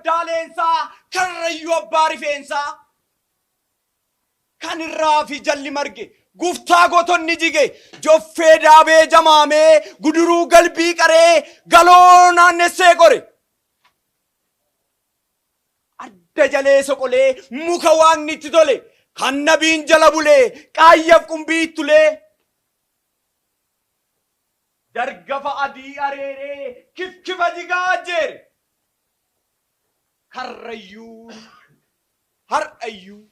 soddaa leensaa, karrayyuu abbaa rifeensaa. Kan irraa fi jalli marge, guftaa gootonni jige, joffee daabee jamaamee, guduruu galbii qaree, galoo naannessee qore. Adda jalee soqolee, muka waaqni itti tole, kan nabiin jala bulee, qaayyaf qumbii ittulee. Dargafa adii areeree, kifkifa jigaa ajjeere. Karrayyuun har'ayyuu.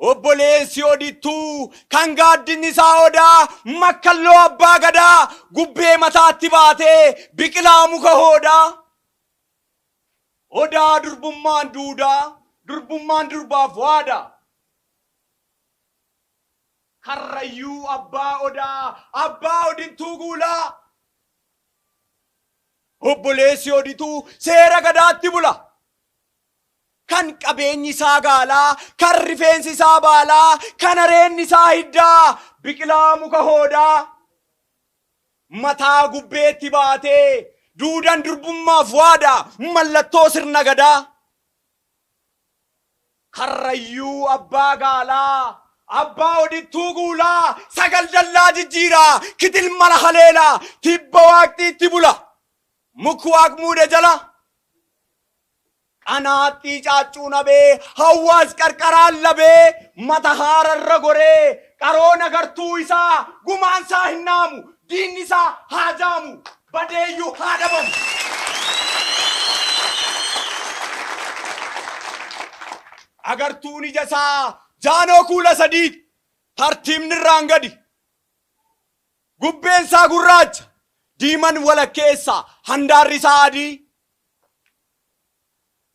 Obboleessi odittuu kan gaaddinni isaa odaa makkalloo abbaa gadaa gubbee mataatti baatee biqilaa muka hoodaa. Odaa durbummaan duudaa durbummaan durbaaf waadaa. Karrayyuu abbaa odaa abbaa odittuu guulaa. Obboleessi odituu seera gadaatti bula. Kan qabeenyi isaa gaalaa, kan rifeensi isaa baalaa, kan areenni isaa hiddaa, biqilaa muka hoodaa. Mataa gubbeetti baatee, duudan durbummaaf waadaa, mallattoo sirna gadaa. Karrayyuu abbaa gaalaa, abbaa odittuu guulaa, sagal dallaa jijjiiraa, kitil mala haleelaa, tibba waaqxiitti bula. Muk waaq muude jala. Qanaaxxii caaccuu nabee, hawwaas qarqaraan labee, mata haararra goree, qaroon agartuu isaa, gumaan isaa hin naamu, diinni isaa haa jaamu, badeeyyuu haa dhabamu. Agartuun ija isaa jaanoo kuula sadiiti, tartiibni irraan gadi. Gubbeen isaa gurraacha, diiman walakkeessa, handaarri isaa adii.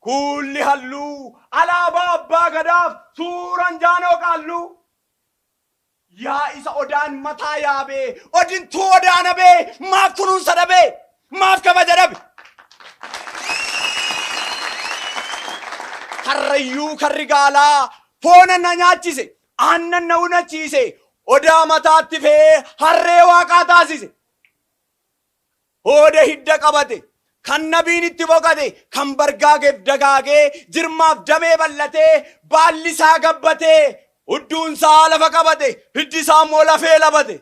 Kuulli halluu alaabaa abbaa gadaaf suuraan jaanoo qaalluu. Yaa isa odaan mataa yaabee, odintuu odaa nabee, maaf kunuunsa dhabee, maaf kabaja dhabe. Karrayyuu karri gaalaa foona na nyaachise, aannan na unachiise, odaa mataatti fe'ee harree waaqaa taasise. Hooda hidda qabate, kan nabiin itti boqate, kan bargaageef dagaagee, jirmaaf damee bal'atee, baalli isaa gabbatee, hudduun isaa lafa qabate, hiddi isaa immoo lafee labate.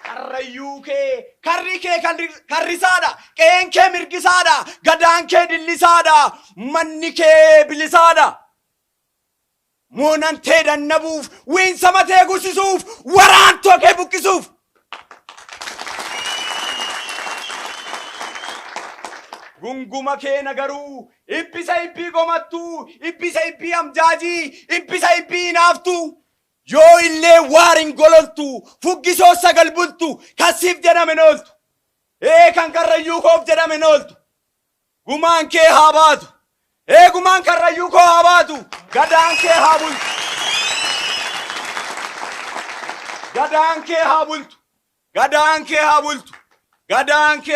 Karrayyuu kee, karri kee karrisaadha, qe'een kee mirgisaadha, gadaan kee dillisaadha, manni kee bilisaadha. Moonantee dannabuuf, wiinsa matee gursisuuf, waraantoo kee buqqisuuf. Gunguma kee nagaruu, ibbisa ibbii gomattuu, ibbisa ibbii amjaajii, ibbisa ibbii inaaftuu. Yoo illee waarin gololtu, fuggisoo sagal bultu, kan siif jedhame hin ooltu. Ee kan karrayyuu koof jedhame hin ooltu. Gumaan kee haa baatu. Ee gumaan karrayyuu koo haa baatu. Gadaan kee haa bultu. Gadaan kee haa bultu. Gadaan kee haa bultu. Gadaan kee